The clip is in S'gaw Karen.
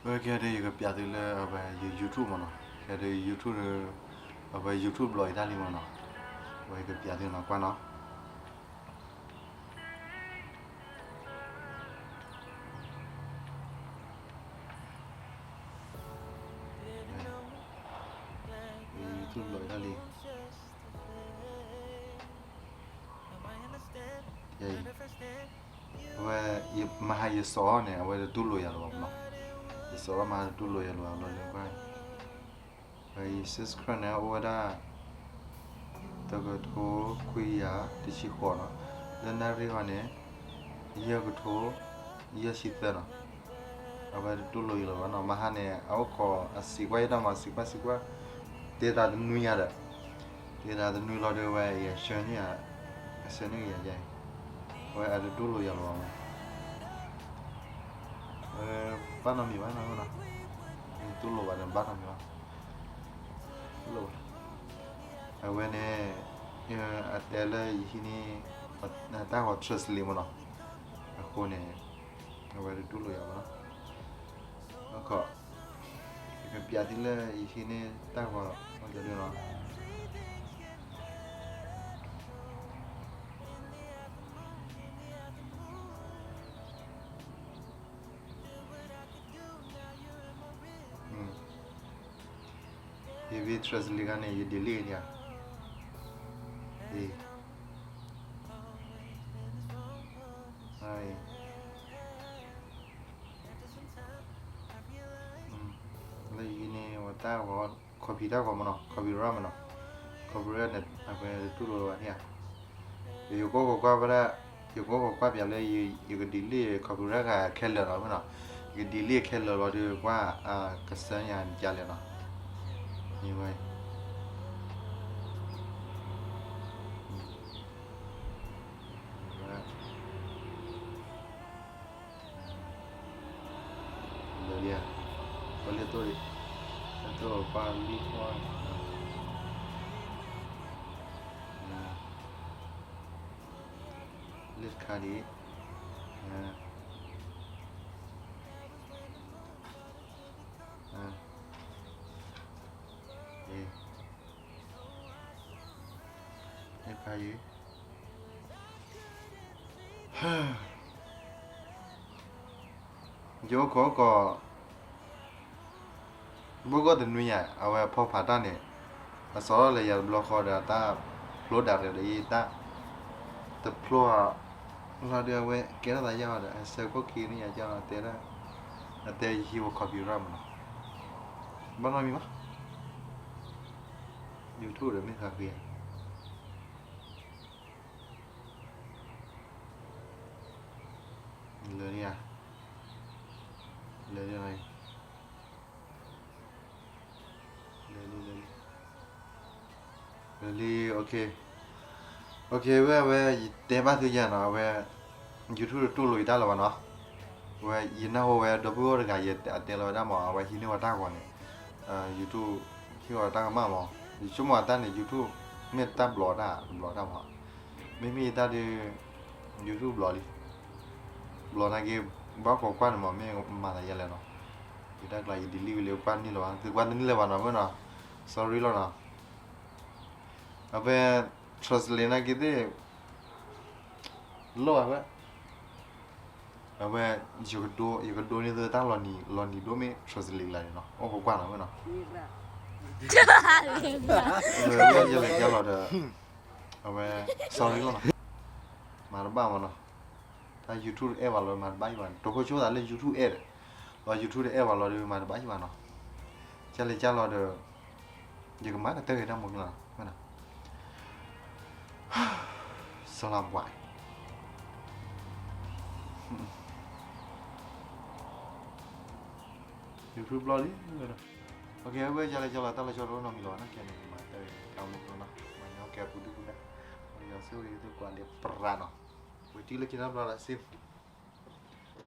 ကဲဒီး ယကပျးသုလၢအဝဲယ YouTube မ့ၢ်နီၤ, ကဲဒီး YouTube ဒီး အဝဲ YouTube ဘျီၣ်အံၤတၢ်လံမ့ၢ်နီၤ, အဝဲယကပျးသုနီၤ ကွၢ်နီၤ. အဝဲ မဟါယစီၤအီၤန့ၣ် အဝဲတတူၢ်လိာ်ယၤလၢၤဘၣ်မ့ၢ်နီၤ, ယစီၤအီၤမဟါတတူၢ်လိာ်ယၤလၢၤဘၣ်လီၤ, ယ subscribe န့ၣ် အိၣ်ဝဲဒၣ် တကထိခွံကယၤတဆံဃိးနီၤ, လၢနၣ်ရံၣ်ဃီန့ၣ် ယဲၢ်ကထိ ယဲၢ်ဆံသၢနီၤ, အဝဲတတူၢ်လိာ်ယၤလၢၤဘၣ်နီၤ, မဟါန့ၣ် အအိၣ်ခိးအစံးကွၢ်ယတၢ်မၤ စံးကွၢ်စံးကွၢ်, တဲသးတနွံညါဒီး, တဲသးတနွံလီၤဒီး အဝဲယဆၢန့ၢ်ယၤ, အဆၢန့ၢ်ယၤယဲၢ်, အဝဲအတတူၢ်လိာ်ယၤလၢၤဘၣ်မ့ၢ် ဘၣ်နီတမံၤဘၣ်နီၤ, တူၢ်လိာ်ဘၣ်န့ၣ် ဘၣ်နီတမံၤဘၣ်, လိာ်ဘၣ်, အဝဲန့ၣ် အတဲလၢယဟံးန့ၢ် တၢ်ဂီၤ translate မ့ၢ်နီၤ, အဃိန့ၣ် အဝဲတတူၢ်လိာ်ယၤဘၣ်နီၤ, အခီ ယကပျးသုလၢယဟံးန့ၢ်တၢ်ဂီၤ မ့ၢ်ကဒုနီၤ ယ translate ခါန့ၣ် ယ delete န့ၣ်ဧါ, လၢယဟံးန့ၢ်ဝဲတၢ်ဂီၤ copy တၢ်ဂီၤမ့ၢ်နီၤ, copyright မ့ၢ်နီၤ, copyright န့ၣ် အဝဲတတူၢ်လိာ်ဘၣ်န့ၣ်ဧါ, ယကအိၣ်ခိးကွၢ်ဝဲဒၣ်, ယကအိၣ်ခိးကွၢ်ပျးလၢ ယက delete copyright ဂၤခဲလၢာ်လီၤမ့ၢ်နီၤ, ယက delete ခဲလၢာ်လီၤဒီး ကွၢ် ကစၢ်ယၤန့ၣ်ကလဲၣ်နီၤ, မ့ၢ်ဝဲ လၢလံဧါ, ပလၢတိၢ်ဒံး, လၢတိၢ်ပၢ်လံကွၢ်, လၢတခါဒံး, လၢတခါယံၤ ယအိၣ်ခိးခိး ဘိၣ်ကီၢ်တနွံယၤ အဝဲအဖီဖးတၢ်န့ၣ် အစီထီၣ်လၢယၤတဘျီဃီဒီး တၢ်ဖျိဒၣ်ရဲၣ်ဒီးယတၢ်တဖျိအီၤလီၤဒီး အဝဲကဲထီၣ်သးယၢ်အီၤဒီး အဆၢခိၣ်ခံန့ၢ်ယၤကၢ်လီၤတဲဒၣ် အတဲယဟံးဝဲ copyright မ့ၢ်နီၤ ဘၣ်နီတမံၤဘၣ် YouTube ဒီးမ့ၢ်သးဃ့ဧါ လၢာ်ဧါ လၢာ်လံ လၢာ်လံ လၢာ်လံ လၢာ်လံ OK ဝဲ အဝဲ ယတဲဘၣ်သုယၤနီၤ အဝဲ YouTube တတူၢ်လိာ်ယတၢ်လၢၤဘၣ်နီၤ အဝဲ ယနၢ်ဟူဝဲ ဒီပုၢ်ဝဲၢ်တဂၤ ယတဲလီၤဝဲဒၣ်မး အဝဲဟံးန့ၢ်ဝဲတၢ်ဂီၤန့ၣ် YouTube ဟ့ၣ်ဝဲတၢ်ကမၣ်မး ယဆိကမိၣ်အတၢ်န့ၣ် YouTube မ့ၢ်တၢ်ဘျီးတၢ် တဘျီးတၢ်မး မ့မ့ၢ်ယတၢ်ဒုး YouTube ဘျီးလံ ဘျီးနာ်က့ ဘၣ်ခိးကွၢ်န့ၣ်မး မ့ၢ်မၤသးယဲလဲၣ်နီၤ ယတၢ်ကျါ ယ delete ဝံၤလံ ကွၢ်တန့ၢ်လၢၤဘၣ် သုကွၢ်တန့ၢ်လၢၤဘၣ်နီၤ မ့ၢ်နီၤ sorry လီၤနီၤ အဝဲ translate နာ်က့သ့ၣ် လိၣ်အဝဲ အဝဲ ယကဒိ ယကဒိန့ၢ်သုတၢ်လီၤနံၤ လီၤနံၤဒိၣ်မ့ၢ် translate လၢ်န့ၣ်နီၤ အိၣ်ခိးကွၢ်နီၤ မ့ၢ်နီၤ အဝဲ ယလဲၤကဲလီၤဒီး အဝဲ sorry လီၤနီၤ မၤတဘၣ်မးနီၤ တၢ် YouTube တအဲၣ်ဘၣ်လီၤ မၤတဘၣ်ယံၤဘၣ် တိခိၣ်ဆိသးလၢ YouTube အဲၣ်ဒီး လီၤ YouTube တအဲၣ်ဘၣ်လီၤဒီး မၤတဘၣ်ယံၤဘၣ်နီၤ ကလဲၤကၢ်လီၤဒီး ယကမၤကတၢၢ်က့ၤတၢ်မူကလီၤ စီၤလၤဘှး YouTube ဘျီလံ OK အဝဲကလဲၤကၢ်လီၤ တၢ်လီၤဆီတအိၣ်နီတမံၤလီၤဘၣ်နီၤ ခဲန့ၣ် မၤတၢ်တၢ်မူကလီၤနီၤ မၤညီကဲပူၤဒုပူၤဒၣ် မၤညီစ့ၢ်ကီးသုကွၢ်ဒံးပြးနီၤ ဝံၤတံၢ်လၢခံနီတဘျီလၢစ့ၢ်